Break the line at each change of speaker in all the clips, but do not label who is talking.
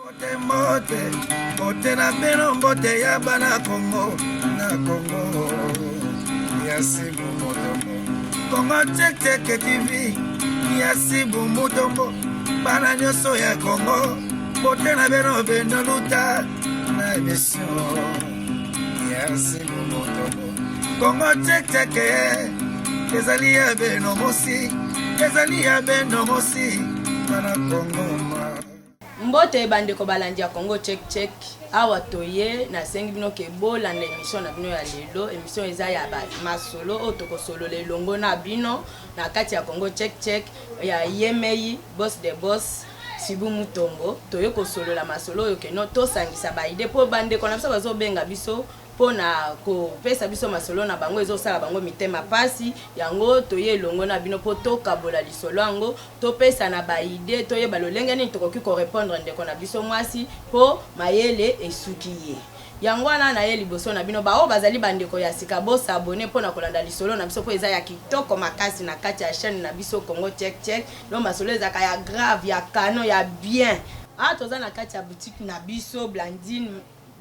Mbote mbote mbote na bino mbote ya bana Kongo na Kongo ya Sibu Mutombo Kongo Check Check TV ya Sibu Mutombo bana nyonso ya Kongo mbote na bino bino luta na emission ya Sibu Mutombo Kongo Check Check ezali ya bino mosi ezali ya bino mosi bana Kongo ma.
Mbote bandeko balandi ya Congo Check Check, awa toye nasengi bino ke bolanda emission na bino ya lelo. Emission eza ya ba masolo oyo tokosolola elongo na bino na kati ya Congo Check Check ya Yemei boss de boss Sibu Mutombo. Toye kosolola masolo oyo keno tosangisa ba idee po bandeko na biso bazobenga biso mpo na kopesa biso masolo na bango ezosala bango mitema pasi. Yango toye elongo na bino mpo tokabola lisolo yango, topesana ba idee, toyeba lolenge nini tokoki ko repondre ndeko na biso mwasi mpo mayele esuki ye. Yango wana naye liboso na bino baoyo bazali bandeko ya sika, bo s'abonner mpo na kolanda lisolo na biso mpo eza ya kitoko makasi na kati ya chaine na biso Congo Check Check. Donc masolo ezalaka ya grave, ya canon, ya bien. Awa toza na kati ya boutique na biso Blandine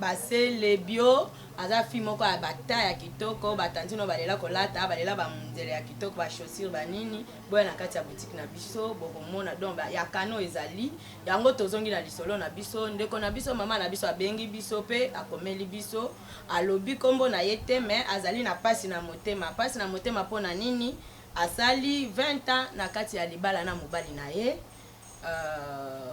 Basele Bio, aza fille moko ya ba teint ya kitoko, ba tantine oyo balela kolata, balela ba nzele ya kitoko, ba chaussures, ba nini. Boya na kati ya boutique na biso bokomona donc ba ya canon ezali yango. Tozongi na lisolo na biso. Ndeko na biso, mama na biso abengi biso pe akomeli biso, alobi kombo na ye te, mais azali na pasi na motema. Pasi na motema po na nini? Asali 20 ans na kati ya libala na mobali na ye,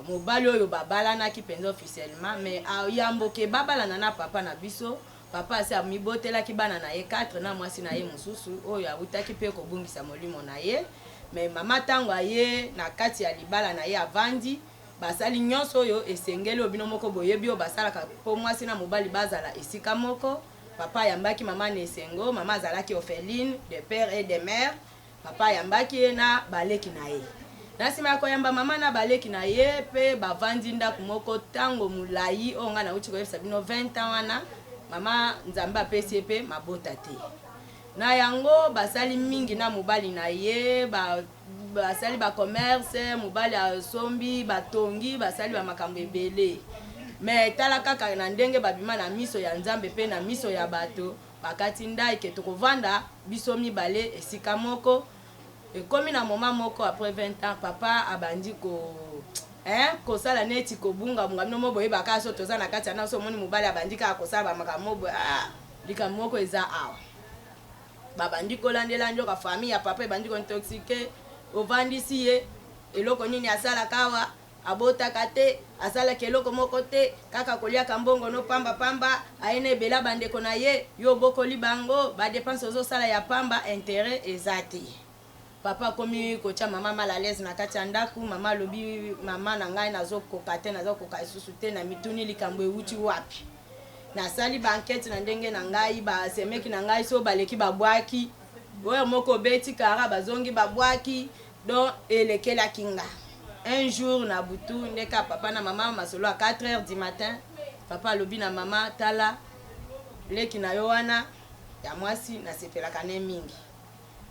mobali oyo babalanaki penza officiellement, mais yambo ke babalana na papa na biso, papa asi amibotelaki bana na ye 4 na mwasi na ye mosusu oyo awutaki pe kobungisa molimo na ye. Mais mama tango aye na kati ya libala na ye, avandi, basali nyonso oyo esengeli, oyo bino moko boyebi oyo basalaka po mwasi na mobali bazala esika moko. Papa ayambaki mama na esengo, mama azalaki orpheline de père et de mère. Papa ayambaki ye na baleki na ye. Na sima ya koyamba mama na baleki na ye pe bavandi ndako moko tango molayi oyo ngai nawuti koyebisa bino 20 ans wana, mama Nzambe apesi ye pe mabota te. Na yango basali mingi na mobali na ye, basali ba commerce, mobali asombi, batongi, basali ba makambo ebele. Mais tala kaka na ndenge babima na miso ya Nzambe pe na miso ya bato, Bakati ndayi ke tokovanda biso mibale esika moko. Ekomi na moment moko après 20 ans papa abandi ko hein kosala neti kobunga bunga, bino moko boyeba kaka soki toza na kati ya ndako, soki omoni mobali abandi kaka kosala ba makambo moko boye, ah likambo moko eza awa. Babandi kolandela nzoka famille ya papa ebandi ko intoxiquer, ovandisi ye eloko nini asalaka awa? Abotaka te, asalaka eloko moko te, kaka koliaka mbongo no pamba pamba, aye na ebele ya ba ndeko na ye, yo obokoli bango, ba depenses ozo sala ya pamba, interet eza te. Papa akomi kotia mama mal à l'aise na kati ya ndaku, mama alobi mama na ngai nazo koka te, nazo koka lisusu te, na mituni likambo ewuti wapi? Nasali ba enquetes na ndenge na ngai, ba semeki na ngai soki baleki babwaki, oyo moko obeti kara bazongi babwaki, Donc elekelaki nga. Un jour na butu nde kaka papa na mama masolo ya 4 heures du matin, papa alobi na mama tala leki na yo wana ya mwasi nasepelaka ne mingi.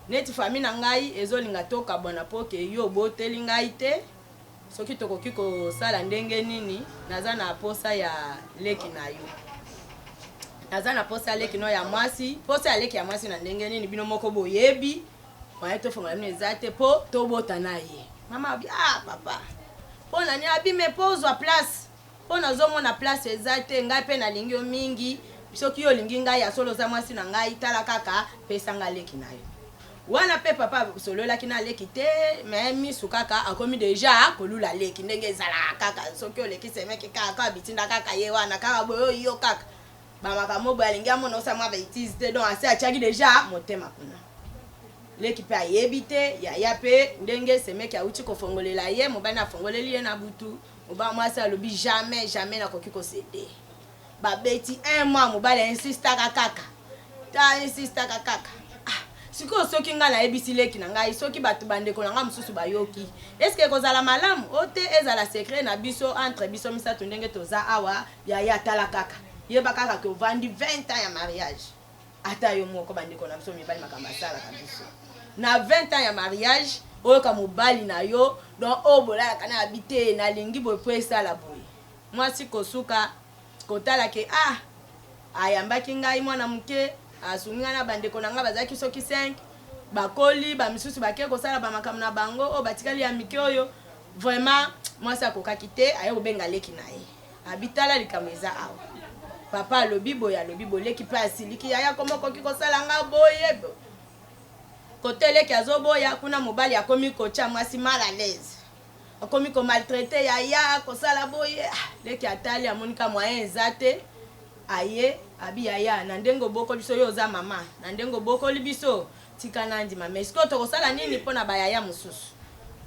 Neti famille na ngai ezolinga tokabwana po ke yo oboteli ngai te, soki tokoki kosala ndenge nini, naza na posa ya leki na yo. Naza na posa ya leki no ya mwasi, posa ya leki ya mwasi na ndenge nini bino moko boyebi. Moyen tofongola bino eza te po tobota na ye. Mama abi ah papa po na nini? Abi mais po ozwa place po nazomona place eza te, ngai pe nalingi yo mingi, soki yo olingi ngai ya solo oza mwasi na ngai, tala kaka pesa ngai leki na yo. Wana pe papa asololaki na leki te, mais misu kaka akomi dejà kolula leki ndenge ezalaka kaka soki oleki semeki kaka kaka bitinda kaka ye wana kaka boye yo kaka Ba makambo boye alingi amona osala mwa betise te, donc asi atiaki dejà motema kuna. Leki pe ayebi te, yaya pe ndenge semeki awuti kofongolela ye, mobali na afongoleli ye na butu, mobali mwasi alobi jamais jamais nakoki ko ceder. Babeti un mois mobali a insistaka kaka, a insistaka kaka. Ah sikoyo soki ngai nayebisi leki na ngai, soki batu bandeko na ngai mosusu bayoki, est ce que ekozala malamu? O te, ezala secret na biso entre biso misatu ndenge toza awa. Yaya tala kaka, yeba kaka ke ovandi 20 ans ya mariage, ata yo moko ba ndeko na biso mibali makambo basalaka biso na 20 ans ya mariage, oyoka mobali na yo donc oyo bolalaka na abi te nalingi boye po esala boye. Mwasi kosuka kotala ke ah, ayambaki ngai mwana moke, asungi ngai na bandeko na ngai bazalaki soki 5, bakoli, bamisusu bake kosala bamakambo na bango, oyo batikali ya mike oyo. Vraiment mwasi akokaki te, aye kobenga leki na ye, abi tala likambo eza awa, papa alobi boye, alobi boye. Leki mpe asiliki, yaya koma okoki kosala nga boye kote? Leki azoboya kuna, mobali akomi kotya mwasi mal à l'aise, akomi komaltraiter yaya, kosala boye. Ah, leki atali, amoni ka moyen eza te, aye abi yaya, na ndenge obokoli biso, yo oza mama, na ndenge obokoli biso, tika na ndima. Mais sikoyo tokosala nini mpo na bayaya mosusu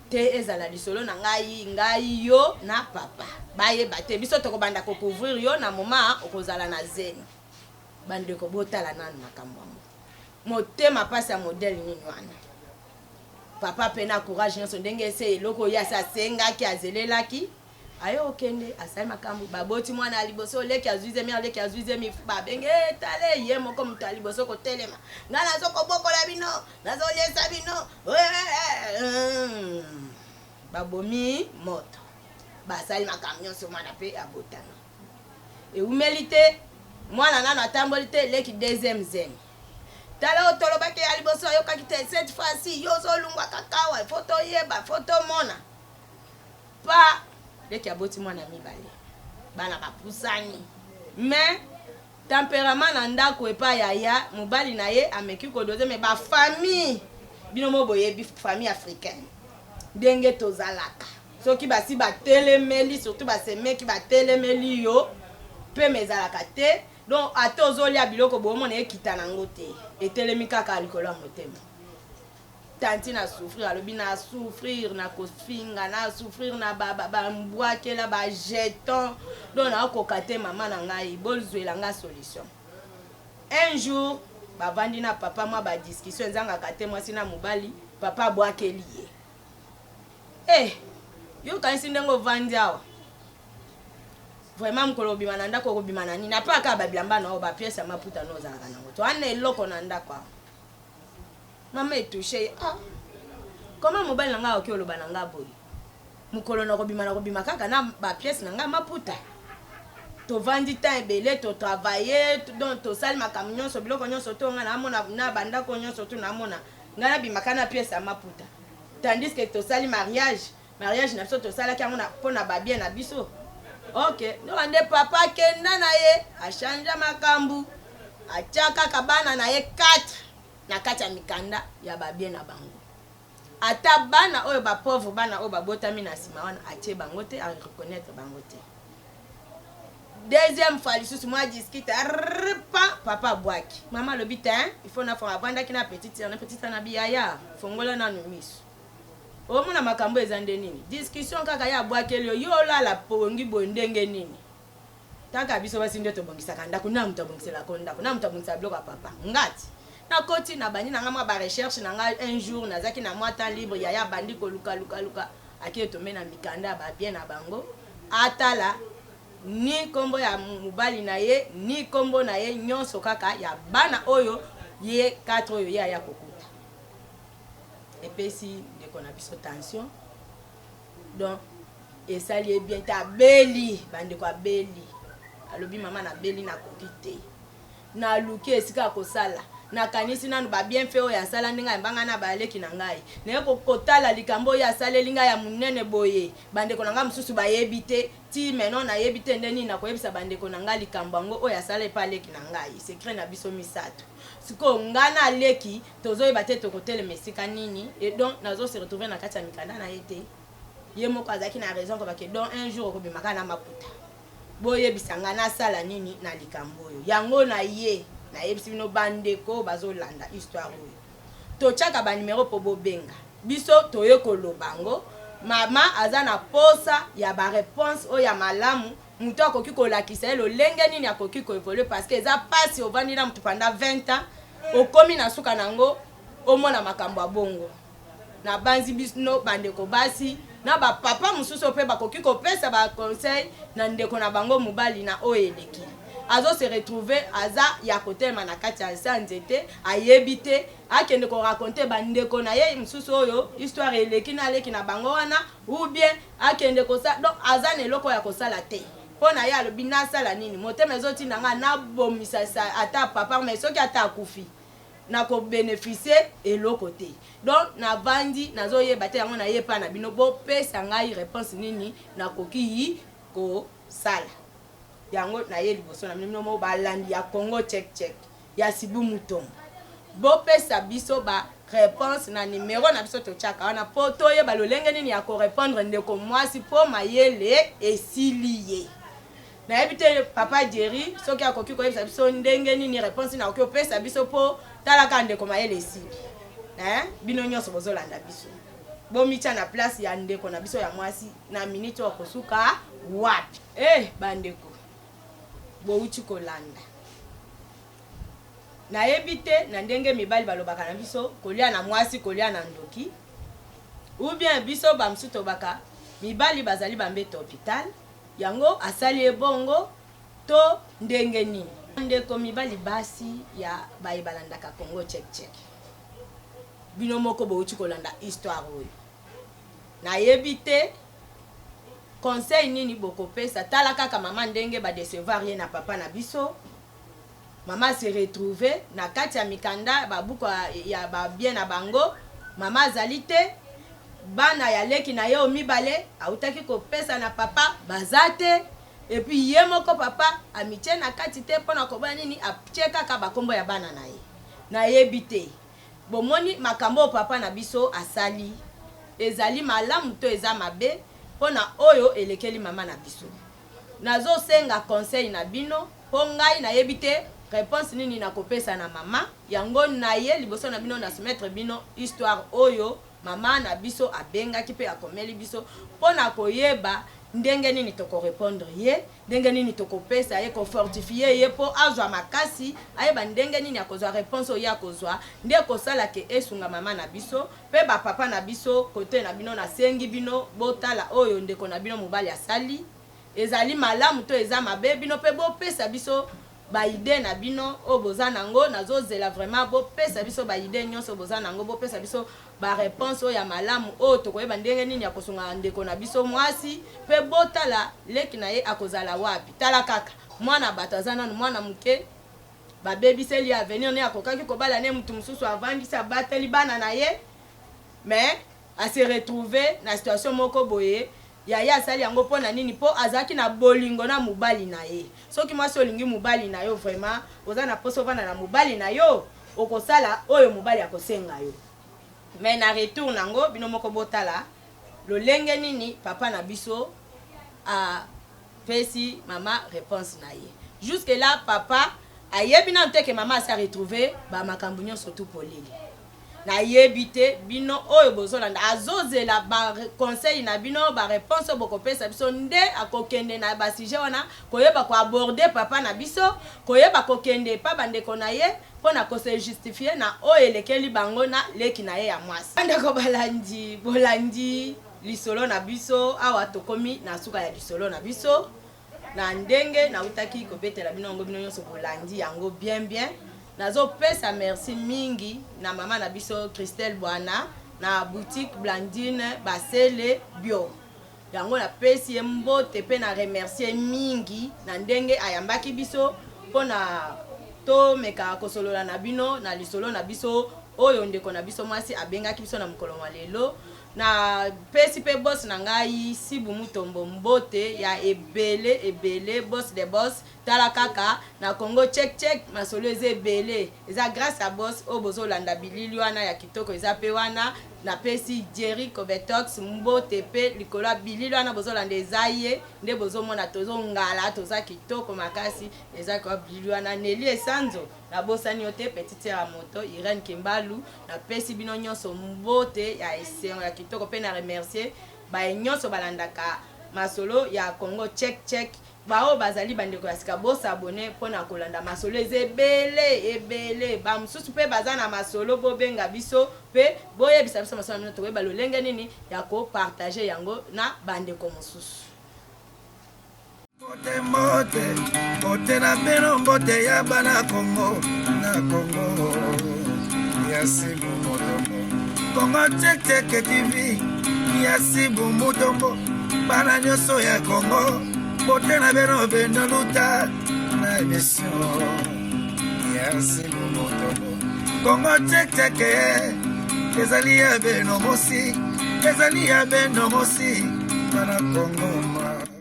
te? Ezala lisolo na ngai, ngai yo na papa bayeba te, biso tokobanda kocouvrir yo na moma okozala na zemi. Bandeko, botala nanu makambo yango, motema mpasi ya modèle nini wana? Papa mpe na courage nyonso, ndenge ese eloko oyo asi asengaki, azelelaki, aye okende asali makambo, baboti mwana ya liboso, leki azwi zemi, leki azwi zemi, babenge tale ye moko moto ya liboso kotelema, ngai nazokobokola bino, nazoliesa bino. Babomi moto, basali makambo nyonso, mwana mpe abotami. Ewumeli te, mwana nano atamboli te, leki deuxième zemi. Tala oyo tolobaki ya liboso ayokaki te, cette fois-ci yo ozolungwa kakawa, faut toyeba, faut tomona. Pa leki aboti mwana mibale, bana bapusani, mais tempérament na ndako epai yaya mobali na ye ameki kodoser, mais bafamille, bino mo boyebi famille africaine ndenge tozalaka, soki basi batelemeli, surtout basemeki batelemeli yo, pema ezalaka te. Donc ata ozolia biloko, boomona ekita nango te, etelemi kaka likolo ya motema. Tanti na souffrir, alobi na souffrir na kofinga, na souffrir na bambwakela, bajeton, donc naokoka te. Mama na ngai, bozwela nga solution. Un jour bavandi na papa, mwa badiscussion ezangaka te mwasi na mobali. Papa abwakeli ye: eh, yokanisi ndenge ovandi awa, vraiment mokolo obima na ndako, okobima na nini? Apa kaka babilamba na oyo, bapièces ya maputa no ozalaka nango, to ana eloko na ndako awa. Mama etoucher ye: ah, comment mobali na ngai akoki oloba na ngai boye? Mokolo nakobima, nakobima kaka na bapièces na ngai maputa. Tovandi temps ebele, totravailler, donc tosali makambo nyonso, biloko nyonso to ngai naamona na bandako nyonso to naamona ngai nabimaka na pièce ya maputa, tandis que tosali mariage, mariage na biso tosalaki yango mpo na babiens na biso. Ok, ndoka nde papa akenda na ye, achanger makambo, atia kaka bana na ye 4 na kati ya mikanda ya babiens na bango. Ata bana oyo bapauvre, bana oyo babotami na nsima wana, atie bango te, areconnaître bango te. Deuxième fois lisusu mwa discute pa papa abwaki. Mama alobi te, il faut nafonga. Avandaki na petite sœur, na petite sœur na biyaya: fongola nanu miso, omona makambo eza nde nini. Discussion kaka ye abwakeli yo, yo olala pongi boye ndenge nini? Taka biso basi nde tobongisaka ndako, na moto abongiselako ndako, na moto abongisaka biloko ya papa. Ngati nakoti na bandi na nga mwa barecherche na ngai. Un jour nazalaki na mwa temps libre, yaya abandi kolukalukaluka, ake tombe na mikanda ya babiens na bango, atala ni nkombo ya mobali na ye, ni nkombo na ye, nyonso kaka ya bana oyo ye 4 oyo ye aya kokuta. Epesi ndeko na biso tension, donc esali ye bien te, abeli. Bandeko, abeli, alobi: mama, nabeli, nakoki te, naluki esika ya kosala, nakanisi nanu babienfaits oyo asala, ndenge ayambanga na baleki na ngai, naye kotala likambo oyo asaleli ngai ya monene boye. Bandeko na ngai mosusu bayebi te, ti maintenant nayebi te nde nini nakoyebisa bandeko na ngai likambo yango oyo asala epa aleki na ngai, secret na biso misato. Sikoyo ngai na aleki tozoyeba te tokotelema esika nini, et donc nazo se retrouver na kati ya mikanda na ye te. Ye moko azalaki na raison kobake, donc un jour okobimaka na maputa. Boyebisa ngai nasala nini na likambo oyo yango na ye. Nayebisi bino, bandeko bazolanda histoire oyo, totiaka banimero mpo bobenga biso, toye koloba yango. Mama aza na posa ya baréponse oyo ya malamu, moto akoki kolakisa ye lolenge nini akoki koévoluer, parce que eza mpasi, ovandi na motu pendant 20 ans, okomi na suka nango, omona makambo ya bongo. Nabanzi bino bandeko basi na bapapa mosusu mpe bakoki kopesa baconseil na ndeko na bango mobali na oyo eleki. Azo se retrouver, aza ya kotelema na kati ya se ya nzete, ayebi te akende koraconter bandeko na ye mosusu oyo histoire eleki na aleki na bango wana, ou bien akende kosala. Donc aza na eloko ya kosala te. Mpo na ye alobi nasala nini? Motema ezotinda ngai nabomisa ata papa, mais soki ata akufi nako beneficier eloko te. Donc navandi nazoyeba te, yango naye epai na bino bopesa ngai reponse nini nakoki kosala. Yango naye liboso na bino bino balandi ya Congo Check Check ya Sibu Mutombo, bopesa biso ba reponse na numero na biso totiaka wana mpo toyeba lolenge nini ya korepondre ndeko mwasi mpo mayele esili ye. Nayebi te papa Jerry soki akoki koyebisa biso ndenge nini reponse nini akoki kopesa biso mpo talaka ndeko mayele esili. Eh, bino nyonso bozolanda biso, bomitya na place ya ndeko na biso ya mwasi na minute oyo akosuka wapi? Eh, bandeko bowuti kolanda, nayebi te na ndenge mibali balobaka na biso kolia na mwasi kolia na ndoki, ou bien biso bamosusu tobaka mibali bazali bambeto hopital, yango asali ye bongo to ndenge nini? Ndeko mibali basi ya baye balandaka Congo Check Check, bino moko bowuti kolanda histoire oyo, nayebi te conseil nini bokopesa. Tala kaka mama ndenge ba decevoir ye na papa na biso. Mama se retrouve na kati ya mikanda babuku ya ba bien na bango, mama azali te, bana ya leki na ye oyo mibale autaki kopesa na papa baza te, et puis ye moko papa amitie na kati te mpona koboya nini, atie kaka bakombo ya bana na ye. Nayebi te bomoni makambo oyo papa na biso asali ezali malamu to eza mabe mpona oyo elekeli mama na biso. Nazosenga conseil na bino mpo ngai nayebi te reponse nini nakopesa na mama yango. Naye liboso na bino na soumettre bino histoire oyo mama na biso abengaki mpe akomeli biso mpona koyeba ndenge nini tokorepondre ye, ndenge nini tokopesa ye, kofortifie ye mpo azwa makasi, ayeba ndenge nini akozwa reponse oyo ye akozwa nde kosala ke esunga mama na biso. Mpe bapapa na biso kote na bino, nasengi bino botala oyo ndeko na bino mobali asali ezali malamu to eza mabe. Bino mpe bopesa biso ba idée na bino oyo boza nango. Nazozela vraiment bopesa biso ba idée nyonso boza nango, bopesa biso ba reponse oyo ya malamu oyo tokoyeba ndenge nini ya kosunga ndeko na biso mwasi. Mpe botala leki na ye akozala wapi. Tala kaka mwana bato aza nanu mwana moke, babebiseli ye avenir ne, akokaki kobala ne mutu mosusu avandisi abateli bana na ye, mais ase retrouve na situation moko boye. Yaya asali yango mpo na nini? Mpo azalaki na bolingo na mobali na ye. Soki mwasi olingi mobali na yo vraiment, oza na mposa ovanda na mobali na yo, okosala oyo mobali akosenga yo. Mais na retour nango bino moko botala lolenge nini papa na biso apesi mama reponse na ye. Jusque là papa ayebi nanu te ke mama asi aretrouve ba makambo nyonso tu polele. Nayebi te bino oyo bozolanda, azozela ba conseil na bino, ba reponse oyo bokopesa biso nde akokende na ba sujet wana, koyeba koaborde papa na biso, koyeba kokende epa bandeko na ye mpona kose justifier na oyo elekeli bango na leki na ye ya mwasi. Bandeko balandi, bolandi lisolo na biso awa, tokomi na suka ya lisolo na biso. Na ndenge nautaki kobetela bino yango, bino nyonso bolandi yango bien bien. Nazopesa merci mingi na mama na biso Christelle Bwana na boutique Blandine Basele Bio. Yango napesi ye mbote mpe na remercier mingi na ndenge ayambaki biso mpona tomeka kosolola na bino na lisolo na biso oyo ndeko na biso mwasi abengaki biso na mokolo mwa lelo. Napesi mpe boss na ngai Sibu Mutombo mbote ya ebele ebele, boss de boss. Tala kaka na Congo Check Check, masolo eza ebele, eza grâce à boss oyo bozolanda bilili wana ya kitoko eza pe wana. Napesi Jerry Kobetox mbote pe likolo ya bilili wana bozolanda, eza ye nde bozomona tozongala, toza kitoko makasi, eza kwa bilili wana. Nelly Esanzo nabosani yo te, petite sœur ya moto Irène Kimbalu, napesi bino nyonso mbote ya esengo ya kitoko pe na remercier baye nyonso balandaka masolo ya Congo Check Check. Baoyo bazali bandeko ya sika, bosabone mpona kolanda masolo eza ebele ebele. Bamosusu mpe baza na masolo, bobenga biso mpe boyebisa biso masolo na bino, tokoyeba lolenge nini ya kopartage yango na bandeko mosusu.
Mbote mbote mbote na bino, mbote ya bana Kongo na Kongo ya Sibu Mutombo, Kongo Check Check TV ya Sibu Mutombo, bana nyonso ya Kongo. Mbote na beno beno luta na emission ya Sibu Mutombo. Kongo Check Check ezali ya beno mosi, ezali ya beno mosi bana Kongo ma.